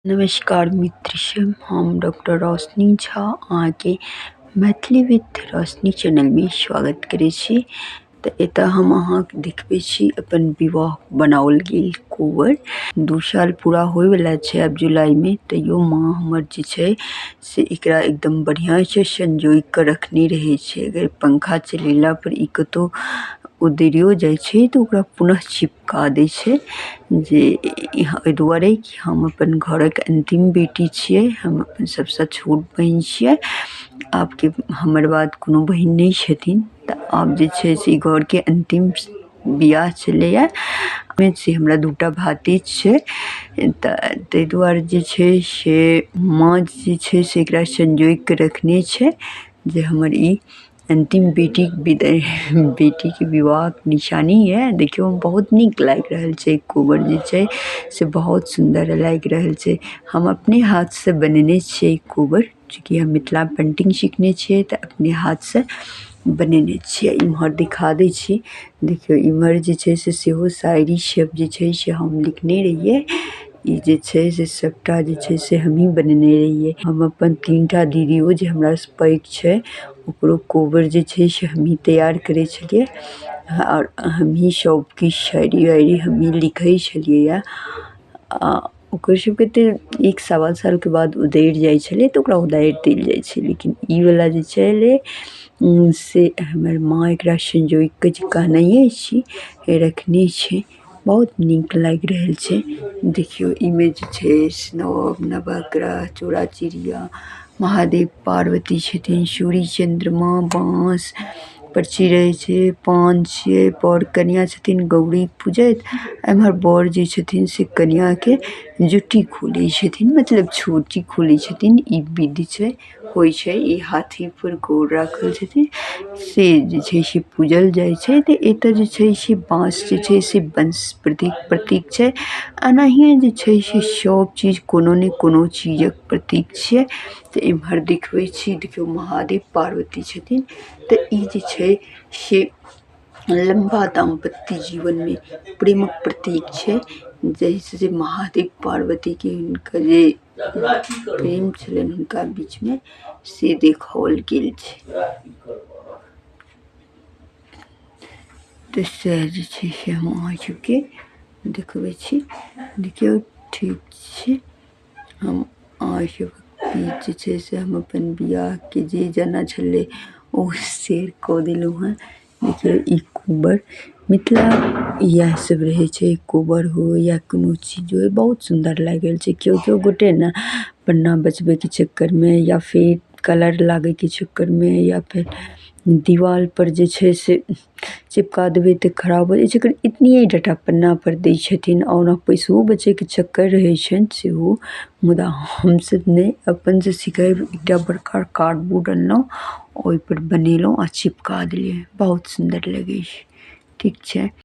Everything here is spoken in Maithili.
नमस्कार मित्र सब, हम डॉक्टर रोशनी झा अहाँके मैथिली विथ रोशनी चैनलमे स्वागत करै छी। तऽ एतऽ हम अहाँके देखबै छी अपन विवाह बनाओल गेल कोबर। 2 साल पूरा होइवला छै आब जुलाइमे, तैयो माँ हमर जे छै से एकरा एकदम बढ़िआँसँ संजोगि कऽ रखने रहै छै। अगर पंखा चलेला पर ई कतहु उधरियो जाइ छै तऽ ओकरा पुनः चिपका दै छै, जे एहि दुआरे कि हम अपन घरक अन्तिम बेटी छियै, हम अपन सबसँ छोट बहिन छियै। आबके हमर बाद कोनो बहिन नहि छथिन, तऽ आब जे छै से ई घरके अन्तिम बियाह छलैया से हमरा 2टा भातिज छै, तऽ ताहि दुआरे जे छै से माँ जे छै से एकरा संजोगि कऽ रखने छै जे हमर ई अन्तिम बेटीके विवाहके निशानी यऽ। देखियौ बहुत नीक लागि रहल छै, कोबर जे छै से बहुत सुन्दर लागि रहल छै। हम अपने हाथसँ बनेने छियै कोबर, चूँकि हम मिथिला पेंटिंग सीखने छियै तऽ अपने हाथसँ बनेने छियै। इम्हर दिखा दै छी, देखियौ इम्हर जे छै से सेहो शायरी सब जे छै से हम लिखने रहियै। ई जे छै से सबटा जे छै से हमही बनेने रहियै। हम अपन 3टा दीदियो जे हमरा से पैघ छै ओकरो कोबर जे छै से हमही तैयार करै छलियै, आओर हमही सबके शायरी वायरी हमही लिखै छलियै। आ ओकर सबके तऽ 1.25 सालके बाद उधरि जाइ छलै तऽ ओकरा उधारि देल जाइ छै, लेकिन ई वाला जे छलै से हमर माँ एकरा संजोगि कऽ जे कहनैये छी रखने छै, बहुत नीक लागि रहल छै। देखियौ इमे जे छै नवग्रह, चूड़ा चिड़िया, महादेव पार्वती छथिन, सूर्य चंद्रमा, बाँस पर चिड़ै छै, पान छै, बर कनिया छथिन गौरी पूजैत, एम्हर बर जे छथिन से कनिया के जुट्टी खोलै छथिन, मतलब छोटी खोलै छथिन। ई विधि छै, होइ छै। ई हाथी पर गोर राखल छथिन से जे छै से पूजल जाइ छै। तऽ एतऽ जे छै से बाँस जे छै से वंश प्रतीक छै। एनाहिए जे छै से सब चीज कोनो ने कोनो चीजक प्रतीक छियै। तऽ एम्हर देखबै छी, देखियौ महादेव पार्वती छथिन, तऽ ई जे छै से लम्बा दाम्पत्य जीवनमे प्रेमक प्रतीक छै, जाहिसँ जे महादेव पार्वतीके हुनकर जे प्रेम छलनि हुनका बीचमे से देखाओल गेल छै। तऽ सएह जे छै से हम अहाँ सबके देखबै छी। देखियौ ठीक छै, हम अहाँ सबके बीच जे छै से हम अपन बियाहके जे जेना छलै ओ शेयर कऽ देलहुँ हेँ। देखियौ ई कोबर मिथिला इएह सब रहै छै, कोबर हो या कोनो चीज हो, बहुत सुन्दर लागि रहल छै। केओ केओ गोटे ने पन्ना बचबैके चक्करमे या फिर कलर लागैके चक्करमे या फिर दीवाल पर जे छै से चिपका देबै तऽ खराब हो जाइ छै, इतनिये टाटा पन्ना पर दै छथिन। और पैसो बचैके चक्कर रहै छनि सेहो, मुदा हमसब नहि अपन से सिखै एकटा बड़का कार्डबोर्ड अनलहुँ, ओहिपर बनेलहुँ आ चिपका देलियै, बहुत सुन्दर लगै छै। ठीक छै।